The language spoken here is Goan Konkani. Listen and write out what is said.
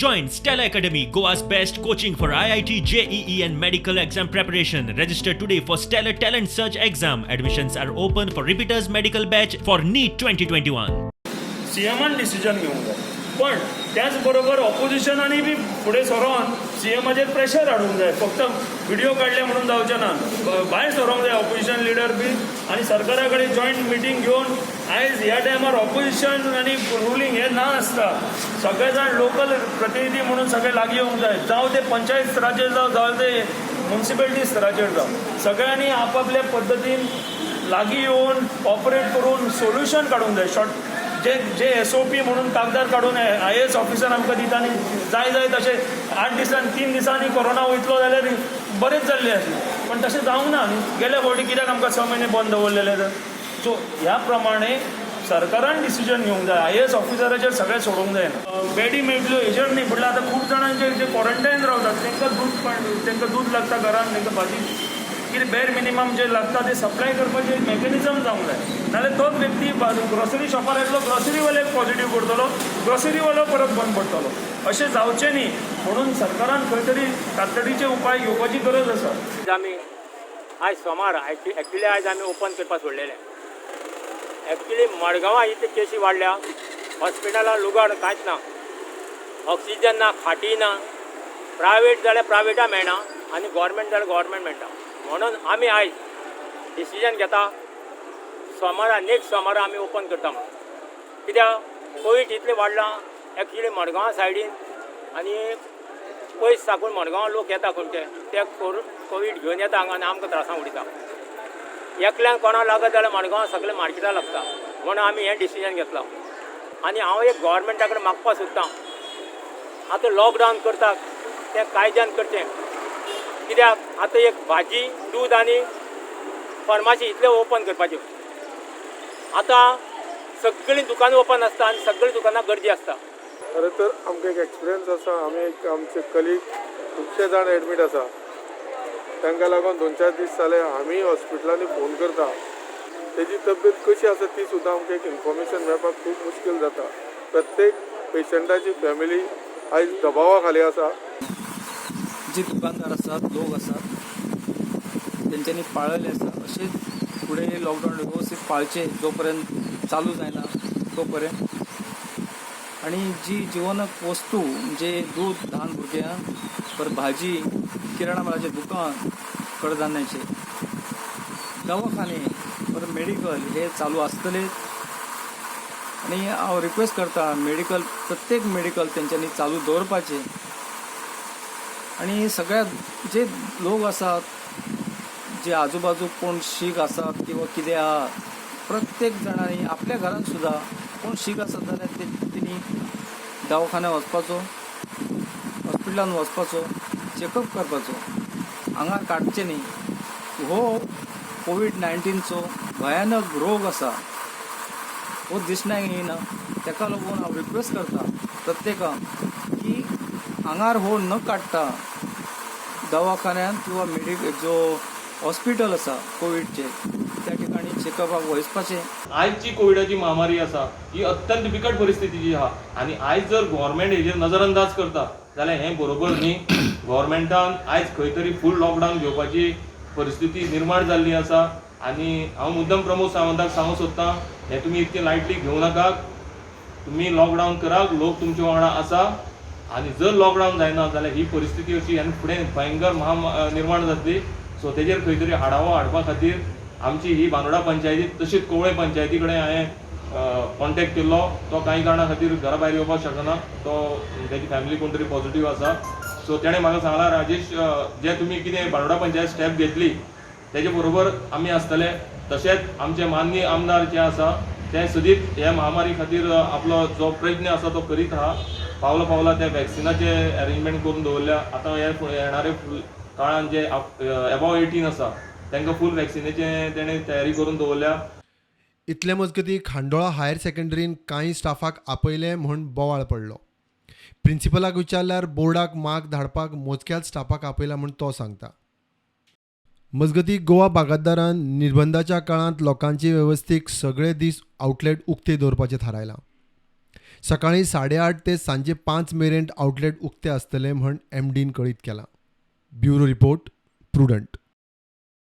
Join Stella Academy, Goa's best coaching for IIT, JEE and medical exam preparation. Register today for Stellar Talent Search exam. Admissions are open for repeaters medical batch for NEET 2021. सीएमान decision घेवंक जाय, पण त्याच बरोबर ऑपोजिशनांनी बी फुडें सरोन सीएमाचेर प्रेशर हाडूंक जाय. फक्त व्हिडिओ काडले म्हणून जावचें ना. भायर सरोंक जाय ऑपोजिशन लिडर बी आनी सरकारा कडेन जॉयंट मिटींग घेवन. आयज ह्या टायमार ऑपोजिशन आनी रुलींग हें ना आसता. सगळे जाण लोकल प्रतिनिधी म्हणून सगळे लागीं येवंक जाय, जावं ते पंचायत स्तराचेर जावं, जावं ते मुन्सिपेलिटी स्तराचेर जावं. सगळ्यांनी आपापल्या पद्दतीन लागीं येवन कॉपरेट करून सोल्युशन काडूंक जाय. शॉर्ट जे जे एसओपी म्हणून कागदार काडून आयएएस ऑफिसर आमकां दिता आनी जाय जाय तशें 8 दिसान, 3 दिसांनी कोरोना वयतलो जाल्यार बरेंच जाल्लें आसलें, पण तशें जावंक ना न्ही. गेल्या फावटी कित्याक आमकां 6 म्हयने बंद दवरलेले तर? सो ह्या प्रमाणे सरकारान डिसिजन घेवंक जाय. आयएएस ऑफिसराचेर सगळें सोडूंक जायना. बेडी मेळटल्यो हेजेर न्ही, म्हटल्यार आतां खूब जाणांचे जे क्वॉरंटायन रावतात तांकां दूद, पण तांकां दूद लागता घरान, तांकां भाजी, कितें बेर मिनिमम जे लागता ते सप्लाय करपाचे मेकॅनिजम जावंक जाय. नाल्यार तोच व्यक्ती ग्रोसरी शॉपार येतलो, ग्रोसरीवाल्याक पॉझिटीव करतलो, ग्रोसरीवालो परत बंद पडटलो. अशें जावचें न्ही म्हणून सरकारान खंय तरी तातडीचे उपाय घेवपाची गरज आसा. आमी आयज सोमार, एक्चुली आयज आमी ओपन करपाक सोडलेलें. एक्चुली मडगांवां इतले केसी वाडल्या, हॉस्पिटलां लुगाड कांयच ना, ऑक्सिजन ना, खाटी ना. प्रायवेट जाल्यार प्रायवेटा मेळना आनी गोवोरमेंट जाल्यार गोवोरमेंट मेळटा. म्हणून आमी आयज डिसिजन घेता, सोमारा, नेक्स्ट सोमारा आमी ओपन करता म्हणून. कित्याक कोवीड इतलें वाडलां एक्चुली मडगांवा सायडीन आनी पयस साकून मडगांवां लोक येता खंयचे, ते कोवीड घेवन येता हांगा आनी आमकां त्रासां उडयता. एकल्यान कोणा लागत जाल्यार मडगांवां सगळें मार्केटाक लागता. म्हणून आमी हें डिसिजन घेतलां आनी हांव एक गोवोरमेंटा कडेन मागपाक सोदतां, आतां लॉकडावन करता तें कायद्यान करचें. कित्याक आतां एक भाजी, दूद आनी फार्मासी इतलें ओपन करपाच्यो. आतां सगळीं दुकानां ओपन आसता आनी सगळीं दुकानां गर्दी आसता. खरें तर आमकां एक एक्सपिरियन्स आसा. आमी एक आमचे कलीग खुबशे जाण एडमीट आसा. तांकां लागून 2-4 दीस जाले आमी हॉस्पिटलांनी फोन करता. तेजी तब्येत कशी आसा ती सुद्दां आमकां एक इन्फॉर्मेशन मेळपाक खूब मुश्कील जाता. प्रत्येक पेशंटाची फॅमिली आयज दबावा खाली आसा. जे दुकानदार आसात, लोक आसात, तेंच्यांनी पाळलेले आसा. अशेंच फुडें लॉकडावन वेवस्थीत पाळचें जो पर्यंत चालू जायना तो पर्यंत. आणि जी जिवनक वस्तू म्हणजे दूध ल्हान भुरग्यांक, परत भाजी, किराणा मालाचें दुकान, कडधान्याचे, दवाखाने, परत मेडिकल हे चालू आसतलेच. आनी हांव रिक्वेस्ट करता, मेडिकल, प्रत्येक मेडिकल तेंच्यांनी चालू दवरपाचें. आणि सगळ्या जे लोक आसात, जे आजूबाजू कोण शीक आसात किंवा कितें आहा, प्रत्येक जाणांनी आपल्या घरान सुद्दां कोण शीक आसत जाल्यार ते तेणी दवाखान्यात वचपाचो, हॉस्पिटलान वचपाचो, चॅकअप करपाचो, आंगार काडचें न्ही. हो कोवीड 19चो भयानक रोग आसा, हो दिसण्याक येयना. ताका लागून हांव रिक्वेस्ट करता प्रत्येकाक की आंगार हो न काडटा दवाखान्यात किंवा मेडिकल जो हॉस्पिटल आसा कोवीडचे, त्या ठिकाणी चेकअपाक वचपाचें. आयज जी कोविडाची महामारी आसा ही अत्यंत बिकट परिस्थितीची आहा आनी आयज जर गव्हर्मेंट हेजेर नजर अंदाज करता जाल्यार हें बरोबर न्ही. गव्हर्मेंटान आयज खंय तरी फूल लॉकडावन घेवपाची परिस्थिती निर्माण जाल्ली आसा आनी हांव मुद्दम प्रमोद सावंताक सांगूंक सोदतां, हें तुमी इतकें लायटली घेवं नाकात. तुमी लॉकडावन करात, लोक तुमच्या वांगडा आसा. आनी जर लॉकडावन जायना जाल्यार ही परिस्थिती अशी आनी फुडें भयंकर महा निर्माण जातली. सो तेजेर खंय तरी आडावो हाडपा खातीर आमची ही बांदोडा पंचायती तशीच कवळे पंचायती कडेन हांवें कॉन्टेक्ट केल्लो. तो कांय कारणा खातीर घरा भायर येवपाक शकना, तो तेजी फॅमिली कोण तरी पॉझिटीव आसा. सो तेणें म्हाका सांगलां, राजेश, जे तुमी कितें बांदोडा पंचायत स्टेप घेतली तेजे बरोबर आमी आसतले. तशेंच आमचे माननीय आमदार जे आसा ते सदींच ह्या महामारी खातीर आपलो जो प्रयत्न आसा तो करीत आहा. पावला पावला ते वॅक्सिनाचे अरेंजमेंट करून दवरल्या. आतां हे येणारे काळान जे एबाव 18 आसा तांकां फूल वॅक्सिनेचे तेणें तयारी करून दवरल्या. इतले मजगतीं, खांडोळा हायर सेकंडरीन कांय स्टाफाक आपयले म्हूण बोवाळ पडलो. प्रिन्सिपलाक विचारल्यार बोर्डाक मार्क धाडपाक मोजक्याच स्टाफाक आपयला म्हूण तो सांगता. मजगतीं, गोवा बागायतदारान निर्बंधाच्या काळांत लोकांची वेवस्थीक सगळे दीस आउटलेट उक्ते दवरपाचें थारायलां. सकाळीं 8:30 ते सांजे 5 मेरेन आउटलेट उक्ते आसतले म्हण एमडीन कळीत केलां. Bureau report, Prudent.